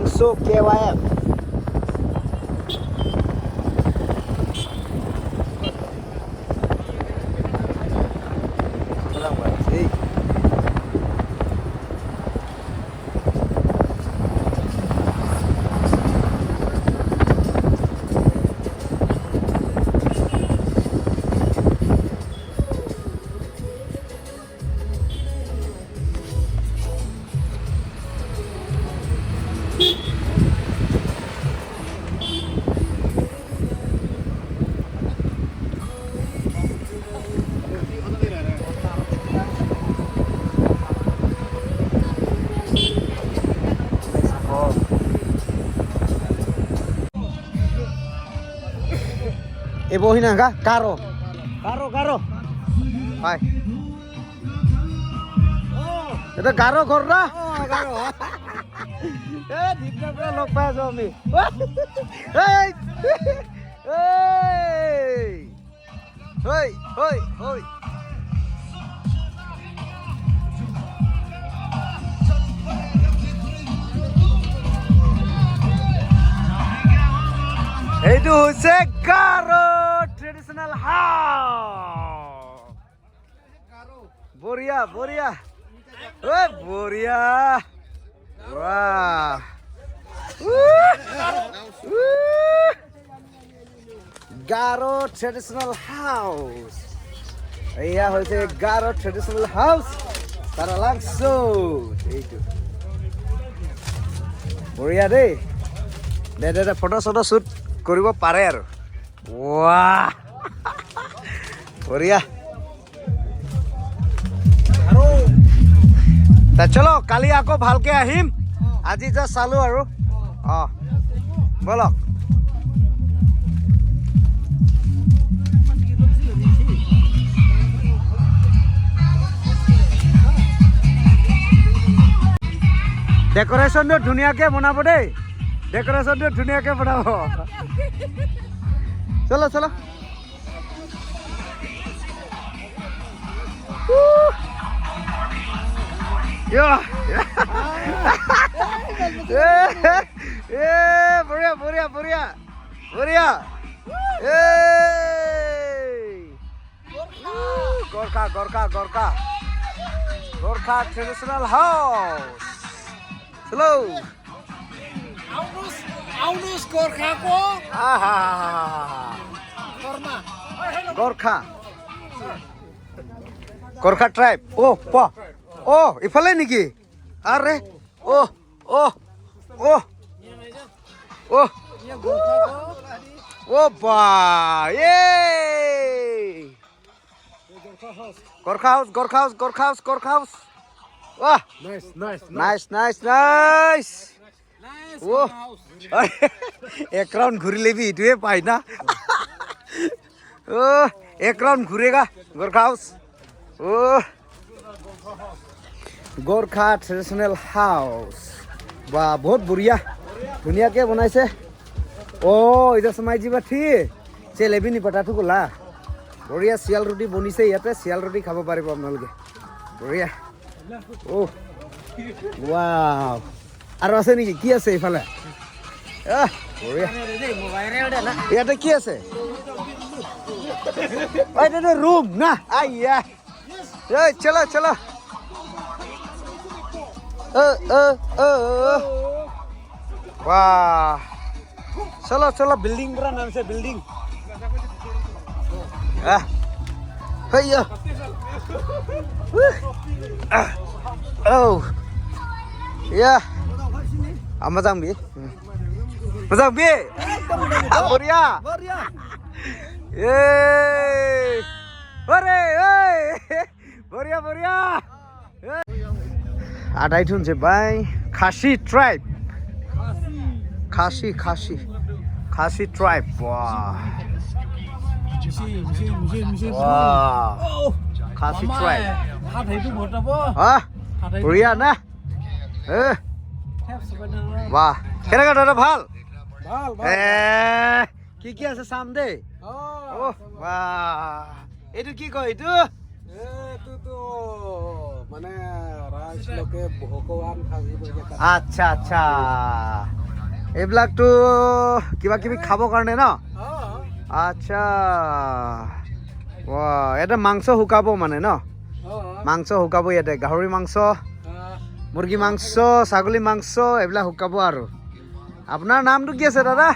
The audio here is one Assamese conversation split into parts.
Taralangso KYF. Ibohin ka? Karo. Karo, karo. Hai. এটা গাৰো ঘৰ না? এ দিগদাৰ পৰা লগ পাই আছো আমি। এই এই ঐ ঐ ঐ, এইটো হৈছে গাৰো ট্ৰেডিশ্যনেল হাউচ। বঢ়িয়া বঢ়িয়া, ঐ বঢ়িয়া। বাহ, গাৰো ট্ৰেডিশ্যনেল হাউচ। এয়া হৈছে গাৰো ট্ৰেডিশ্যনেল হাউচ, তাৰালাংছো। এইটো বঢ়িয়া দেই। দে দে দে, ফটো চটো শ্বুট কৰিব পাৰে আৰু। ৱাহ, বঢ়িয়া। তা চলো, কালি আকৌ ভালকে আহিম। আজি জাষ্ট চালো আৰু। অঁ, ব'লক। ডেক'ৰেশ্যনটো ধুনীয়াকৈ বনাব দেই, ডেক'ৰেশ্যনটো ধুনীয়াকৈ বনাব। চলো চলো। এ বঢ়িয়া বঢ়িয়া বঢ়িয়া বঢ়িয়া। এ গোর্খা গোর্খা গোর্খা গোর্খা ট্ৰেডিশ্যনেল হাউচ। চলো। आउनुहोस् आउनुहोस् गोर्खाको আহা, घरमा। গোৰ্খা গোৰ্খা ট্ৰাইব। অ' প অ' ইফালে নেকি? আৰে অ' অ' অ' অ' यहाँ गोर्खाको অ' বা, এই Gorkha house, Gorkha house, Gorkha house, Gorkha house. বাহ, nice nice. Nice nice nice. Nice. অ' এক ৰাউণ্ড ঘূৰিলে বি এইটোৱে পায় না। অ' এক ৰাউণ্ড ঘূৰেগা গোৰ্খা হাউচ। অ' গোৰ্খা ট্ৰেডিশ্যনেল হাউচ বা, বহুত বঢ়িয়া, ধুনীয়াকৈ বনাইছে। অ' এতিয়া সোমাই যাবা ঠিক চেলেবি নি পতাটো ক'লা। বঢ়িয়া শিয়াল ৰুটি বনিছে ইয়াতে, শিয়াল ৰুটি খাব পাৰিব আপোনালোকে। বঢ়িয়া। অ' ৱাও, আৰু আছে নেকি? কি আছে এইফালে? আহ, বঢ়িয়া। ইয়াতে কি আছে? এইটো ৰুম না? আইয়া, এই চলো চলো। অ অ অ, বাহ, চলো চলো। বিল্ডিং পুৰা নামছে বিল্ডিং। আহ, হেইয়া। Oh, yeah. মোজাং B, মোজাং B. বঢ়িয়া। বঢ়িয়া। এই অৰে এই, বঢ়িয়া বঢ়িয়া। আদাই থুনছে বাই। খাসি ট্রাইব, খাসি খাসি খাসি ট্রাইব। বাহ, বাহ, খাসি ট্রাইব। হা, বঢ়িয়া না? এ বাহ, কেনেকুৱা দাদা, ভাল? ভাল। এ কি কি আছে চাম দেই। অ' বাহ, এইটো কি কয় এইটো? এইটোতো মানে ট্ৰাইবছ লোকে ভগৱান সাজিব। আচ্ছা আচ্ছা, এইবিলাকতো কিবা কিবি খাবৰ কাৰণে ন? আচ্ছা, ৱা, ইয়াতে মাংস শুকাব মানে ন? মাংস শুকাব ইয়াতে, গাহৰি মাংস, মুৰ্গী মাংস, ছাগলী মাংস, এইবিলাক শুকাব। আৰু আপোনাৰ নামটো কি আছে দাদা?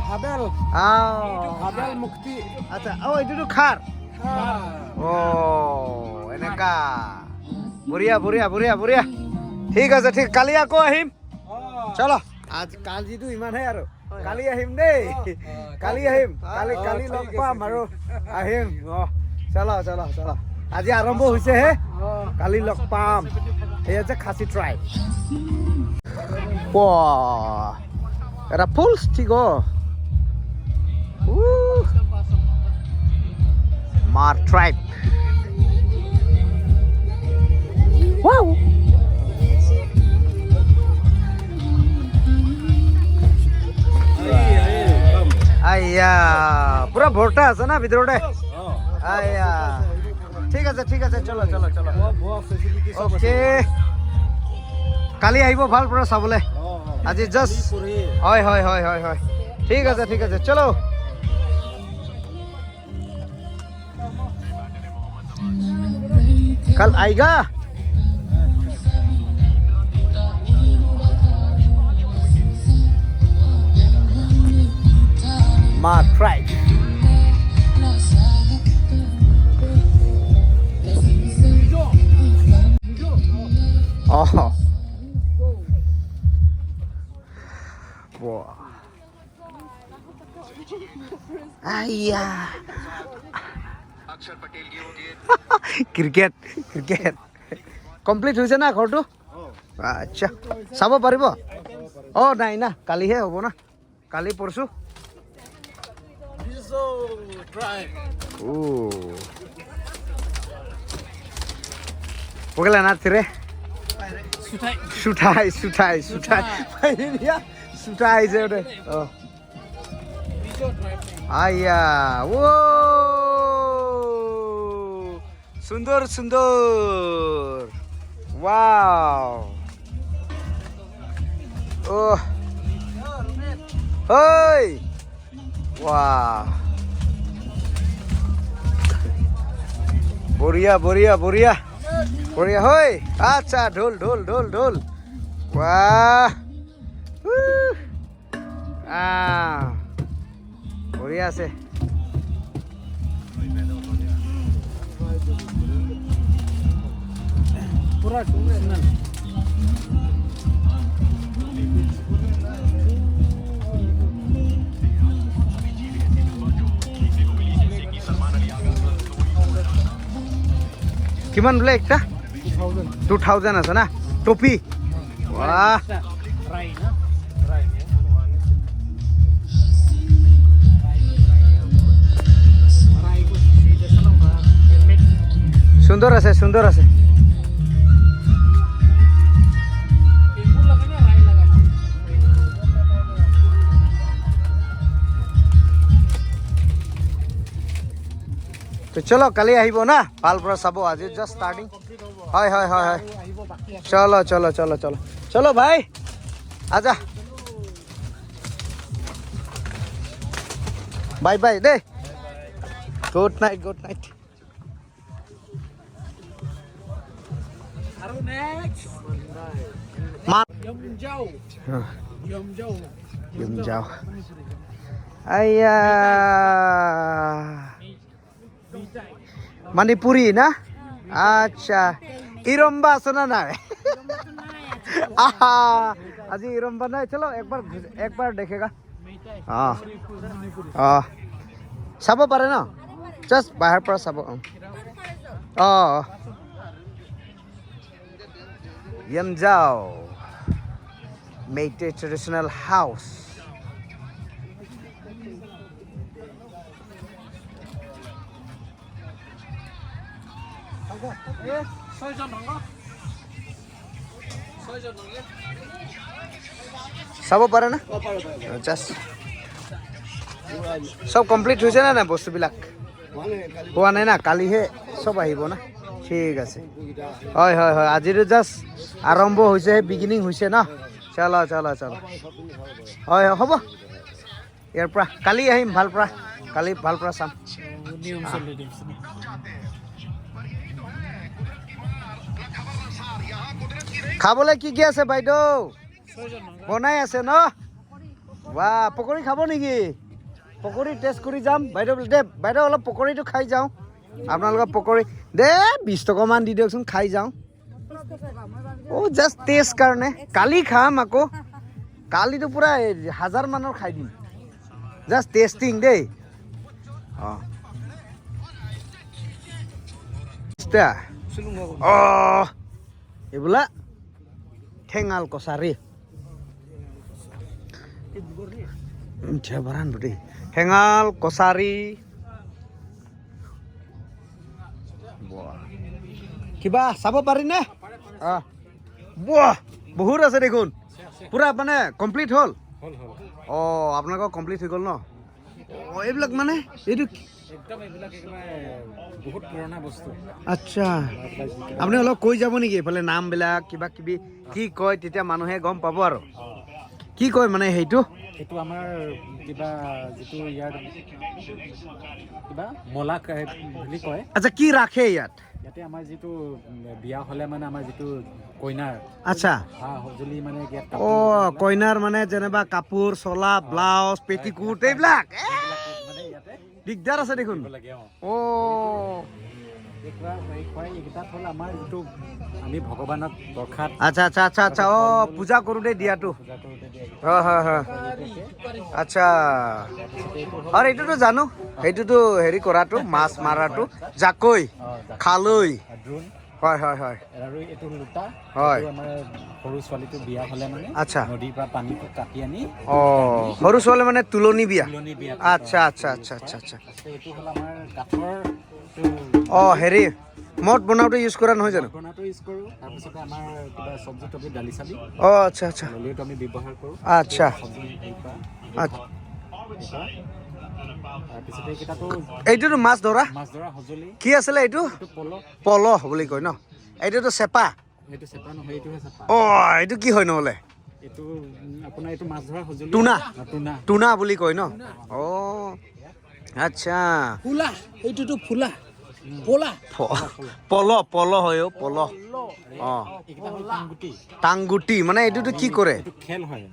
হাবেল। আহ। হাবেল মুক্তি। আচ্ছা, অ' এইটোতো খাৰ। অ' এনেকা, বঢ়িয়া বঢ়িয়া বঢ়িয়া বঢ়িয়া। ঠিক আছে, ঠিক, কালি আকৌ আহিম। চলো, আজ কালিটো ইমানহে আৰু কালি আহিম দেই, কালি আহিম, কালি কালি লগ পাম আৰু আহিম। অঁ, চলো চলো চলো, আজি আৰম্ভ হৈছেহে, কালি লগ পাম। এই আছে খাচী ট্ৰাইব। এটা ফুল ঠিক। মাৰ ট্ৰাইব। Wow. আইয়া, পুৰা ভৰ্তা আছে না ভিতৰতে? আইয়া, ঠিক আছে ঠিক আছে, চলো চলো চলো। অ'কে, কালি আহিব ভাল পুৰা চাবলৈ। আজি জাষ্ট, হয় হয় হয় হয় হয়, ঠিক আছে ঠিক আছে, চলো। कल आएगा। Ma tribe. Oh. Wah. আইয়া, ক্ৰিকেট ক্ৰিকেট কমপ্লিট হৈছে না ঘৰটো? আচ্ছা, চাব পাৰিব? অঁ, নাই না, কালিহে হ'ব না, কালি পৰশু। Oh. না রে, সুঠাই সুঠাই সুঠাই সুঠাই যে ওটা। Oh. আইয়া, ও সুন্দর সুন্দর, ওয়াও। ও ওই, ওয়াও, বঢ়িয়া বঢ়িয়া বঢ়িয়া বঢ়িয়া। হয়, আচ্ছা, ঢোল ঢোল ঢোল ঢোল, বাহ, আহ, বঢ়িয়া আছে। পুৰা ট্ৰেডিশ্যনেল। কিমান বোলে একটা? 2000। 2000 আছে না টপি? বাহ। ৰাই না ৰাই। সুন্দৰ আছে, সুন্দৰ আছে। তো চলো, কালি আহিব না, ভাল পৰা চাব। আজি জাষ্ট ষ্টাৰ্টিং। হয় হয় হয় হয়, চলো চলো চলো চলো চলো ভাই, আজা, বাই বাই দেই, গুড নাইট, গুড নাইট। আৰু নেক্সট মা য়মজাও য়মজাও। যাও। আইয়া, মণিপুৰি না? আচ্ছা, ইৰম্বা আছে না নাই? আহা, আজি ইৰম্বা নাই। চলো, একবাৰ একবাৰ দেখেগা। অঁ অঁ, চাব পাৰে ন? জাষ্ট বাহিৰৰ পৰা চাব। অঁ অঁ, য়মজাও মেইটে ট্ৰেডিশ্যনেল হাউচ। ছয়জন ৰঙ, ছয়জন। চাব পাৰে না? জাষ্ট চব কমপ্লিট হৈছে নে নাই? বস্তুবিলাক হোৱা নাই না, কালিহে চব আহিব না। ঠিক আছে। হয় হয় হয়, আজিতো জাষ্ট আৰম্ভ হৈছে, বিগিনিং হৈছে ন। চলো চলো চলো। হয় হয়, হ'ব। ইয়াৰ পৰা কালি আহিম ভাল পৰা, কালি ভাল পৰা চাম। নিয়ম চলি দিছে। খাবলৈ কি কি আছে বাইদেউ? বনাই আছে ন? বাহ, পকৰি খাব নেকি? পকৰি টেষ্ট কৰি যাম বাইদেউ। দে বাইদেউ, অলপ পকৰিটো খাই যাওঁ। আপোনালোকৰ পকৰি দে 20 টকামান দি দিয়কচোন, খাই যাওঁ। অ', জাষ্ট টেষ্ট কাৰণে। কালি খাম আকৌ, কালিতো পূৰা হাজাৰ মানৰ খাই দিম। জাষ্ট টেষ্টিং দেই। অঁ, অঁ, এইবিলাক ঠেঙাল কছাৰী দেই, ঠেঙাল কছাৰী। কিবা চাব পাৰিনে? অঁ, বাহ, বহুত আছে দেখোন। পূৰা মানে কমপ্লিট হ'ল? অঁ, আপোনালোকৰ কমপ্লিট হৈ গ'ল ন? অঁ, এইবিলাক মানে এইটো একদম এইবিলাক একেবাৰে বহুত পুৰণা বস্তু। আচ্ছা, আপুনি অলপ কৈ যাব নেকি এইফালে নামবিলাক কিবা কিবি কি কয়? তেতিয়া মানুহে গম পাব আৰু কি কয় মানে সেইটো। সেইটো আমাৰ কিবা যিটো ইয়াৰ কিবা মলা বুলি কয়। আচ্ছা, কি ৰাখে ইয়াত? ইয়াতে আমাৰ যিটো বিয়া হ'লে মানে আমাৰ যিটো কইনাৰ সা সঁজুলি মানে ইয়াত। অঁ, কইনাৰ মানে যেনিবা কাপোৰ চোলা, ব্লাউজ, পেটিকোট এইবিলাক। মানে ইয়াতে দিগদাৰ আছে দেখোন। লাগে। অঁ। অঁ। এইকেইটাত হ'ল আমাৰ যিটো আমি ভগৱানক প্ৰসাদ আচ্ছা আচ্ছা আচ্ছা আচ্ছা, অঁ, পূজা কৰোঁতে দিয়াটো। পূজা কৰোঁতে দিয়া। হয় হয় হয়, আচ্ছা। আৰু এইটোতো জানো, সেইটোতো হেৰি কৰাটো, মাছ মাৰাটো, জাকৈ, খালৈ। ড্ৰোন। হয় হয় হয়। আৰু এইটো লোটা। হয়। এইটো আমাৰ সৰু ছোৱালীটো বিয়া হ'লে মানে নদীৰ পৰা পানীটো কাটি আনি। অঁ, সৰু ছোৱালী মানে তুলনি বিয়া। তুলনি বিয়া। আচ্ছা আচ্ছা আচ্ছা আচ্ছা আচ্ছা। তাৰপিছতে এইটো হ'ল আমাৰ কাঠৰ। অঁ, হেৰি মদ বনাওঁতে ইউজ কৰা নহয় জানো? বনাটো ইউজ কৰোঁ। তাৰপিছতে আমাৰ কিবা চব্জি তব্জি, দালি চালি অঁ, আচ্ছা আচ্ছা। ল'লেওতো আমি ব্যৱহাৰ কৰোঁ। চব্জি হেৰি কৰা। আচ্ছা। তাৰপিছতে এইকেইটাতো এইটোতো মাছ ধৰা। মাছ ধৰা সঁজুলি। কি আছিলে এইটো? এইটো পল। পলহ বুলি কয় ন? এইটোতো চেপা। এইটো চেপা নহয়, এইটোহে চেপা। অঁ, এইটো কি হয় নহ'লে? এইটো আপোনাৰ এইটো মাছ ধৰা সঁজুলি। টোনা। টোনা। টোনা বুলি কয় ন? অঁ, আচ্ছা। ফুলা, এইটোতো ফুলা পলা। পল, পল হয়। অ', পল। অঁ। এইকেইটা হ'ল টাংগুটি। টাংগুটি মানে এইটোতো কি কৰে? এইটো খেল হয়।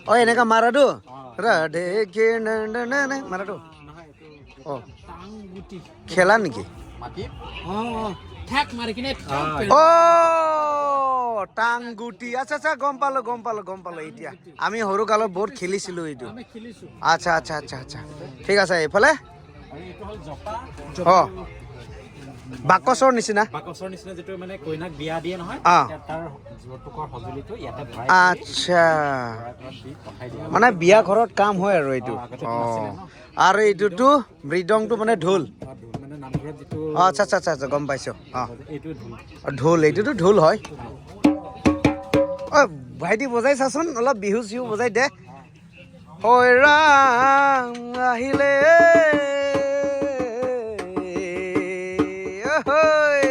অঁ, এনেকা মাৰাটো, ৰাধে কে মাৰাটো। নহয়, এইটো অঁ। টাংগুটি। খেলা নেকি? মাটিত অঁ ঠেক মাৰি কিনে। অ', টাংগুটি, আচ্ছা আচ্ছা, গম পালো গম পালো গম পালো। এতিয়া আমি সৰু কালত বহুত খেলিছিলো এইটো। আমি খেলিছোঁ। আচ্ছা আচ্ছা আচ্ছা আচ্ছা, ঠিক আছে। এইফালে? আৰু এইটো হ'ল জপা। অঁ, বাকচৰ নিচিনা। বাকচৰ নিচিনা, যিটো মানে কইনাক বিয়া দিয়ে নহয়, তেতিয়া তাৰ যৌতুকৰ সঁজুলিটো ইয়াতে ভৰাই ভৰাই ভৰাই দি পঠাই দিয়ে। মানে বিয়া ঘৰত কাম হয় আৰু এইটো। আগতে নাছিলে ন। আৰু এইটোতো মৃদংটো মানে ঢোল। অ, ঢোল মানে নামঘৰত যিটো। অঁ, আচ্ছা আচ্ছা আচ্ছা আচ্ছা, গম পাইছোঁ। অঁ। এইটো ঢোল। ঢোল, এইটোতো ঢোল হয়। অ' ভাইটি, বজাই চাচোন অলপ, বিহু চিহু বজাই দে। ঐ ৰাম আহিলে অহৈ।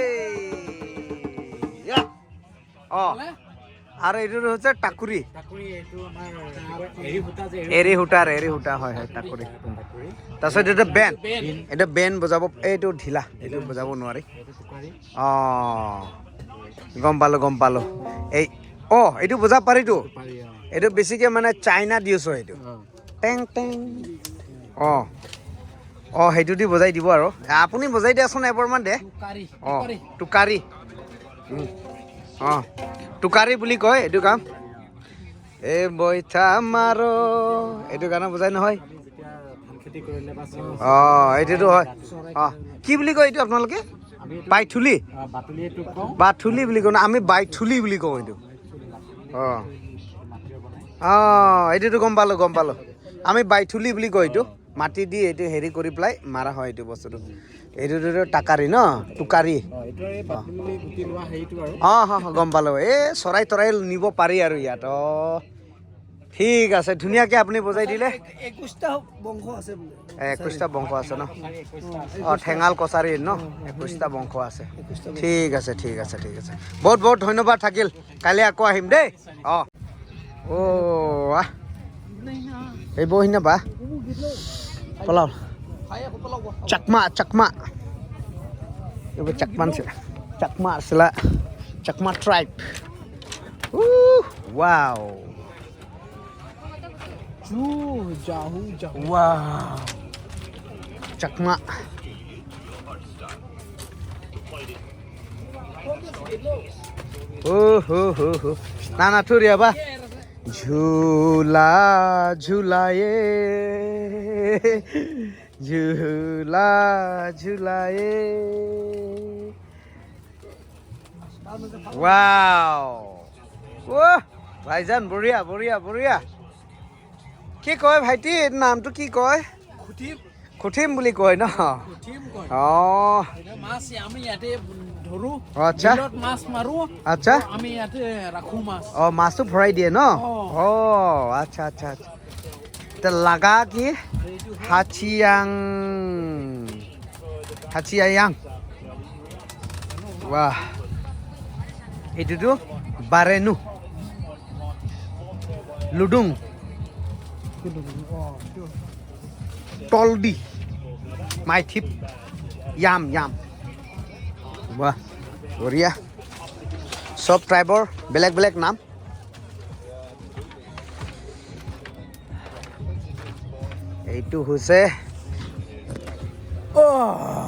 অঁ, আৰু এইটোতো হৈছে টাকুৰি। টাকুৰি, এইটো আমাৰ এৰী সূতা যে। এৰী সূতাৰ, এৰী সূতা, হয় হয়, টাকুৰি। টাকুৰি। তাৰপিছত এইটো বেন, এইটো বেন বজাব, এইটো ঢিলা, এইটো বজাব নোৱাৰি। এইটো টোকাৰি। অঁ, গম পালোঁ গম পালোঁ। এই অঁ, এইটো বজাব পাৰিতো। পাৰি, অঁ। এইটো বেছিকৈ মানে চাইনা ইউজ হয় এইটো। টেং টেং। অঁ অঁ, সেইটো দি বজাই দিব। আৰু আপুনি বজাই দিয়াচোন এবাৰমান দে। অঁ, টোকাৰি। অঁ, টোকাৰি বুলি কয় এইটো কাম। এই বৈঠা মাৰ, এইটো গানা বজাই নহয়? আমি যেতিয়া ধান খেতি কৰিলে বা অঁ, এইটোতো হয়। অঁ, কি বুলি কয় এইটো আপোনালোকে? আমি এইটো বাইথুলি। বাতুলি এইটো কওঁ। বাথুলি বুলি কওঁ ন? আমি বাইথুলি বুলি কওঁ এইটো। অঁ। মাটিৰে বনাই। অঁ, এইটোতো গম পালোঁ গম পালোঁ। আমি বাইথুলি বুলি কওঁ এইটো। মাটি দি এইটো হেৰি কৰি পেলাই মাৰা হয় এইটো বস্তুটো। এইটোতো টাকাৰি ন, টোকাৰি। অঁ, এইটো এই বাতুলি গুটি লোৱা হেৰিটো আৰু। অঁ অঁ, গম পালোঁ। এই চৰাই তৰাই নিব পাৰি আৰু ইয়াত। অঁ, ঠিক আছে, ধুনীয়াকৈ আপুনি বুজাই দিলে। 21টা বংশ আছে বোলে। 21টা বংশ আছে ন? অঁ, ঠেঙাল কছাৰী ন, 21টা বংশ আছে। ঠিক আছে, ঠিক আছে, ঠিক আছে। বহুত বহুত ধন্যবাদ থাকিল। কাইলৈ আকৌ আহিম দেই। অঁ, অ' আহ এই বহিনা বা পলাও। চাকমা, চাকমা, এইবোৰ চাকমা আছিলে, চাকমা আছিলে, চাকমা ট্ৰাইব। ৱাও। জাহু জাহু। ৱাও, চাকমা। ও হো হো হো, না না, থুৰিয়া বা ঝুলা ঝুলায়ে, ঝুলা ঝুলায়ে। ৱাও, অ' ভাইজান, বঢ়িয়া বঢ়িয়া বঢ়িয়া। কি কয় ভাইটি, এইটো নামটো কি কয়? খুঠিম বুলি কয় ন? অঁ। মাছ আমি ইয়াতে ধৰো। আচ্ছা। বিলত মাছ মাৰো। আচ্ছা। আমি ইয়াতে ৰাখো মাছ। অঁ, মাছটো ভৰাই দিয়ে ন? অঁ, আচ্ছা আচ্ছা আচ্ছা। এতিয়া লাগা কি হাচিয়াং, হাচিয়াং। ৱাহ, এইটোতো বাৰেনু লুডুং তলদি মাইথিপ য়াম য়াম। বাহ, বঢ়িয়া। চব ট্ৰাইবৰ বেলেগ বেলেগ নাম। এইটো হৈছে, অ'